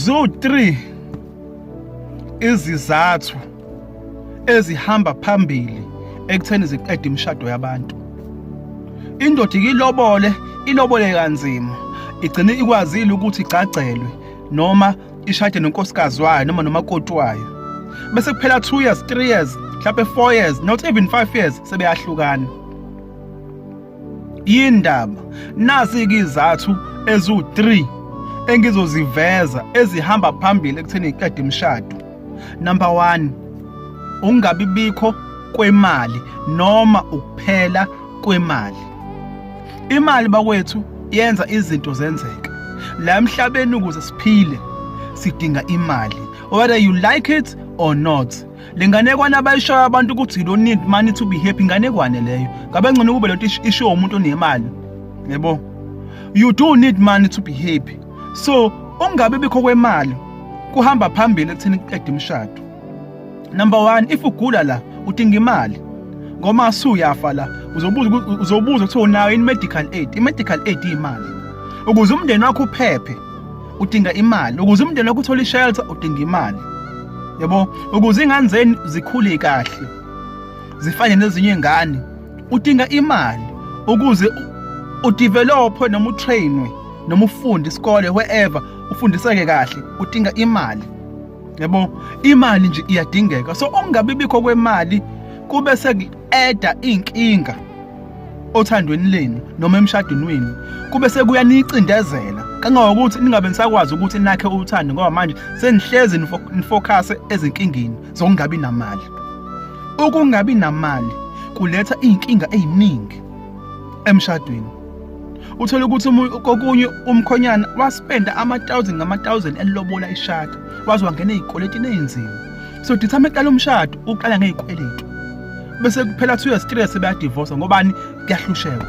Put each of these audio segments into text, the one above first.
Zu-3 izizathu ezihamba phambili ekutheni ziqede imishado yabantu. Indoda ikilobole, ilobole kanzima, igcine ikwazile ukuthi igcagcelwe noma ishade nonkosikazi wayo noma nomakoti wayo. Bese kuphela 2 years, 3 years, mhlawumbe 4 years, not even 5 years sebeyahlukana. Yindaba nasi-ke izathu eziwu-3 engizoziveza ezihamba phambili ekutheni iqede imishado. Number 1, ukungabi bikho kwemali noma ukuphela kwemali. Imali bakwethu yenza izinto zenzeke. La emhlabeni ukuze siphile sidinga imali, whether you like it or not. Le nganekwane abayishoyo abantu ukuthi you don't need money to be happy, inganekwane leyo. Ngabe ngcono kube lento ishiwo umuntu onemali. Yebo. You do need money to be happy. So ungabe bikho kwemali kuhamba phambili ekutheni kuqede imishado. Number 1, if ugula la udinga imali. Ngoba usuyafa la uzobuza ukuthi unayo in medical aid. I medical aid imali. Ukuze umndeni wakho uphephe udinga imali. Ukuze umndeni wakho uthole ishelter udinga imali. Yabo, ukuze ingane zenu zikhule kahle zifane nezinye ingane udinga imali. Ukuze udevelop noma utrainwe noma ufunde isikole wherever ufundiseke kahle udinga imali. Yabo, imali nje iyadingeka. So okungabi bikho kwemali kube sekueda inkinga othandweni lenu noma emshadweni wenu, kube sekuyanicindezela kangangokuthi ningabe nisakwazi ukuthi nakhe uthando, ngoba manje senihlezi nifocus ezinkingeni zokungabi namali. Ukungabi namali kuletha iy'nkinga ey'ningi emshadweni. Uthole ukuthi kokunye umkhonyana waspenda ama-thousand ngama-thousand elobola ishada, waze wangena ey'kweletini ey'nzima. So determine eqala umshado uqala ngey'kweletu, bese kuphela 2 years 3 years sebeyadivorce. Ngobani? Kuyahlushekwa,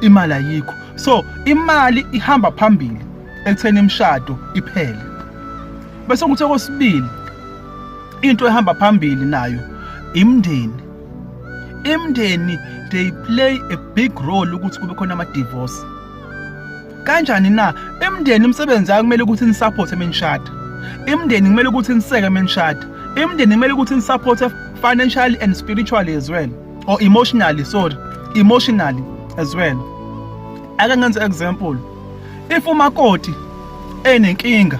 imali ayikho. So imali ihamba phambili ekutheni imishado iphele. Bese kuthi okwesibili, into ehamba phambili nayo imndeni. Imndeni, they play a big role ukuthi kube khona ama-divorce. Kanjani na? Imndeni imisebenzi yayo kumele ukuthi nisupport emenishada. Imndeni kumele ukuthi niseke emenishada. Imndeni kumele ukuthi nisupport financially and spiritually as well, or emotionally, sorry, emotionally as well. Ake ngenze example, if umakoti enenkinga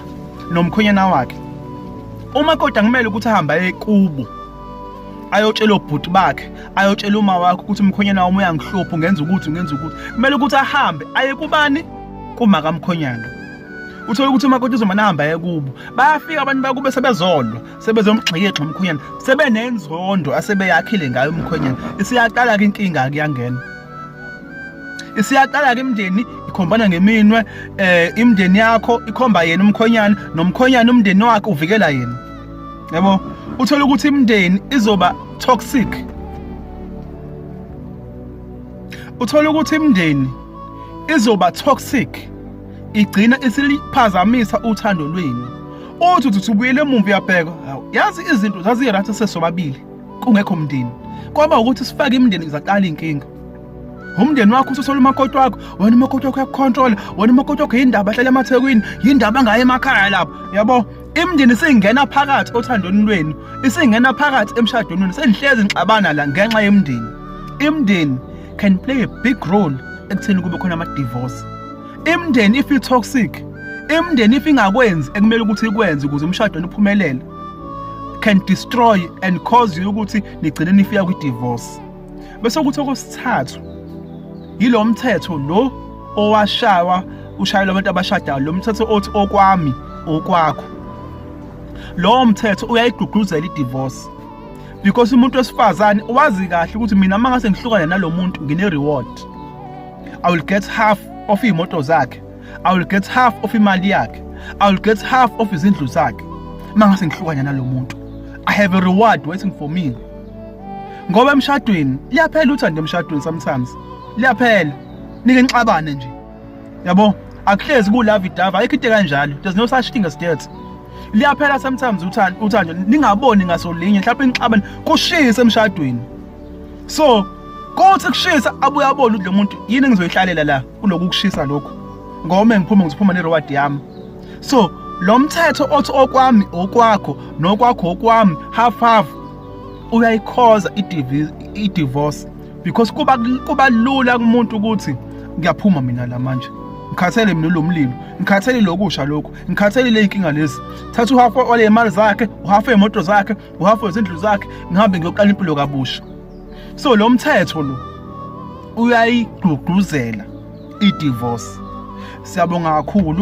nomkhwenyana wakhe, umakoti akumele ukuthi ahambe aye kubo ayotshela obhuti bakhe, ayotshela uma wakhe ukuthi umkhwenyana wami uyangihlupha, ungenza ukuthi ungenza ukuthi. Kumele ukuthi ahambe aye kubani? Kuma kamkhwenyana. Uthole ukuthi umakoti uzomane ahambe aye kubo, bayafika abantu bakube sebezolwa, sebezomgxikexha umkhwenyana, sebenenzondo asebeyakhile ngayo umkhwenyana. Isiyaqala-ke inkinga-ke, iyangena, isiyaqala-ke imindeni ikhombana ngeminwe, imindeni yakho ikhomba yena umkhwenyana, nomkhwenyana umndeni wakhe uvikela yena. Yabo, uthola ukuthi imindeni izoba toxic. Uthola ukuthi imindeni izoba toxic, igcina isiliphazamisa uthando lwenu. Uthi uthi ubuyele emuva uyabheka, hawu, yazi izinto zazirathi sesobabili kungekho mndeni, kwaba ukuthi sifake imindeni zaqala inkinga. Umndeni wakho ususola umakoti wakho, wena umakoti wakho uyakucontrola, wena umakoti wakho yindaba ahlala emaThekwini, yindaba angaye emakhaya lapho. Yabo, imindeni isingena phakathi othandweni lwenu, isingena phakathi emshadweni wenu, senihlezi nixabana la ngenxa yemindeni. Imindeni can play a big role ekutheni kube khona ama-divorce. Imindeni if i-toxic, imindeni if ingakwenzi ekumele ukuthi ikwenze ukuze umshado wenu uphumelele, can destroy and cause you ukuthi nigcine nifika kwi-divorce. Bese kuthi okwesithathu, yilo mthetho lo owashawa ushayelwa abantu abashadayo, lo mthetho othi okwami okwakho. Lowo mthetho uyayigqugquzela i-divorce, because umuntu wesifazane wazi kahle ukuthi mina uma ngase ngihlukane nalo muntu ngine-reward, I will get half of iy'moto zakhe, I will get half of imali yakhe, I will get half of izindlu zakhe. Uma ngase ngihlukane nalo muntu, I have a reward waiting for me. Ngoba emshadweni liyaphela uthando, emshadweni sometimes liyaphela, nike nixabane nje, yabo, akuhlezi ku-lovey dovey, ayikho into kanjalo, there's no such thing as that. Liyaphela sometimes uthando, uthando ningaboni ngasolinye, mhlawumbe nixabane kushise emshadweni. So kuthi kushisa abuye abone ukuthi lo muntu yini engizoyihlalela la kuloku kushisa lokhu, ngoba uma ngiphuma ngizophuma ne-reward yami. So Lo mthetho othi okwami okwakho nokwakho okwami, half half, uyayikhoza i-divorce because kuba lula kumuntu ukuthi ngiyaphuma mina la manje, ngikhathele mina lo mlilo, ngikhathele lokusha lokhu, ngikhathele le inkinga lezi. Thatha uhafu wale mali zakhe, uhafu wemoto zakhe, uhafu wezindlu zakhe, ngihambe ngiyoqala impilo kabusha. So lo mthetho lo uyayigqugquzela i-divorce. Siyabonga kakhulu.